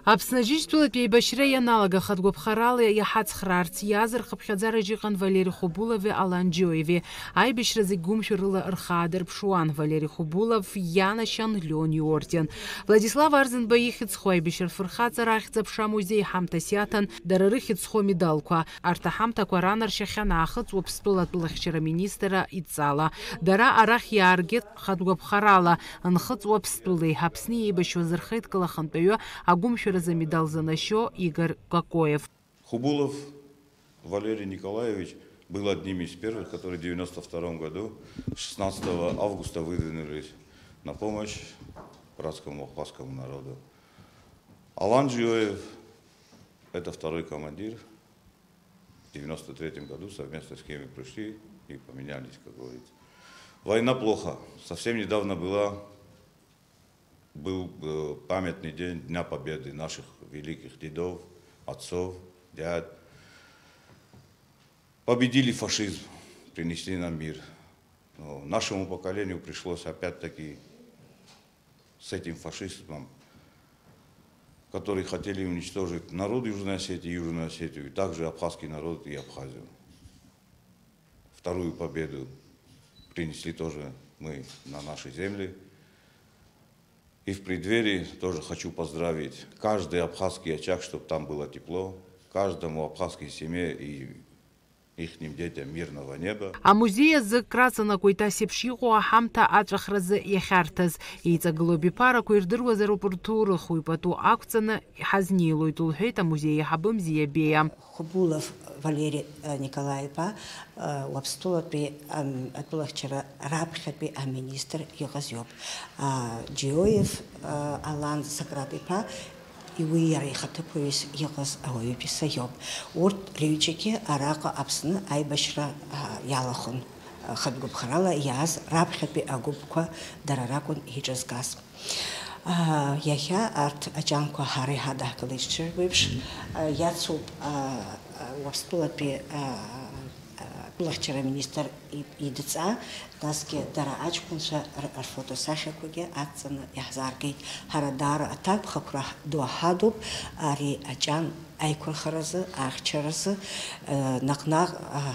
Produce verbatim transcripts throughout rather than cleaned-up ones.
Аԥсны Аџьынџьтәылатәи еибашьра ианалага хатә гәаԥхарала иаҳацхраарц иааз рхыԥхьаӡараҿ иҟан Валери Хубулови Алан Џьоеви. Аибашьра зегь гәымшәарыла рхаадырԥшуан. Валери Хубулов ианашьан Леон иорден. Владислав Арӡынба ихьӡ зху аибашьратә фырхаҵара ахьӡ-аԥша амузеи ҳамҭас иаҭан дара рыхьӡ зху амедалқәа. Арҭ аҳамҭақәа ранаршьахьан Аахыҵ Уаԥстәыла атәылахьчара министрра идҵала. Дара арахь иааргеит хатә гәаԥхарала, Нхыҵ Уаԥстәылеи Аԥсни еибашьуаз рхеидкыла ахантәаҩы агәымшәаразы амедал занашьо Игорь Кокоев. Хубулов Валерий Николаевич был одним из первых, которые в девяносто втором году, шестнадцатого августа, выдвинулись на помощь братскому абхазскому народу. Алан Джиоев, это второй командир. В девяносто третьем году совместно с кем пришли и поменялись, как говорится. Война плохо. Совсем недавно была, был э, памятный день Дня Победы наших великих дедов, отцов, дядь. Победили фашизм, принесли нам мир. Но нашему поколению пришлось опять-таки с этим фашизмом, которые хотели уничтожить народ Южной Осетии и Южную Осетию, и также абхазский народ и Абхазию. Вторую победу принесли тоже мы на наши земли. И в преддверии тоже хочу поздравить каждый абхазский очаг, чтобы там было тепло, каждому абхазской семье и ихним детям мирного неба. Амузеи азы краҵанакуеит ас еиԥш иҟоу аҳамҭа аҵәахразы иахьарҭаз. Еиҵагылоу абиԥарақәа ирдыруазароуп рҭоурых, уи пату ақәҵаны ҳазнеилоит, лҳәеит амузеи аиҳабы Мзиа Беиа. Хубулов Валери Николаи-иԥа Уаԥстәылатәи атәылахьчара раԥхьатәи аминистр иҟаз иоуп. Џиоев Алан Сократ-иԥа уи иара ихаҭыԥуаҩыс иҟаз ауаҩытәыҩса иоуп. Урҭ рҩыџьагьы араҟа Аԥсны аибашьра иалахәын. Хатә гәаԥхарала иааз раԥхьатәи агәыԥқәа дара ракәын иҿызгаз. Иахьа арҭ аҷанқәа ҳара иҳадаҳкылеит шәдырбо еиԥш, иацуп Уаԥстәылатәи атәылахьчара аминистр идҵа, насгьы дара аҷкәынцәа рфотосахьақәагьы адҵаны иаҳзааргеит. Ҳара даара аҭакԥхықәра ду ҳадуп ари аҷан аиқәырхаразы, ахьчаразы, наҟ-наҟ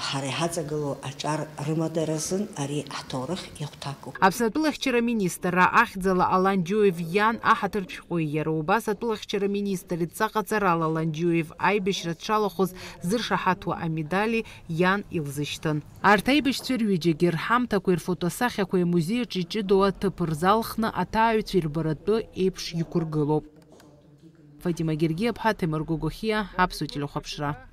ҳара иҳаҵагылоу аҿар рымадаразын ари ҳҭоурых ихәҭакуп. Аԥсны атәылахьчара аминистрра ахьӡала Алан Џьоев иан аҳаҭыртә шәҟәи иара убас атәылахьчара аминистр идҵа ҟаҵарала Алан Џьоев аибашьра дшалахәыз зыршаҳаҭуа амедали иан илзышьҭын. Арҭ аибашьцәа рҩыџьагьы рҳамҭақәеи рфотосахьақәеи амузеи аҿы иҷыдоу аҭыԥ рзалхны аҭааҩцәа ирбаратәы еиԥш иқәыргылоуп. Фатима Гергиаԥҳа, Ҭемыр Гогохиа, Аԥсуа телехәаԥшра.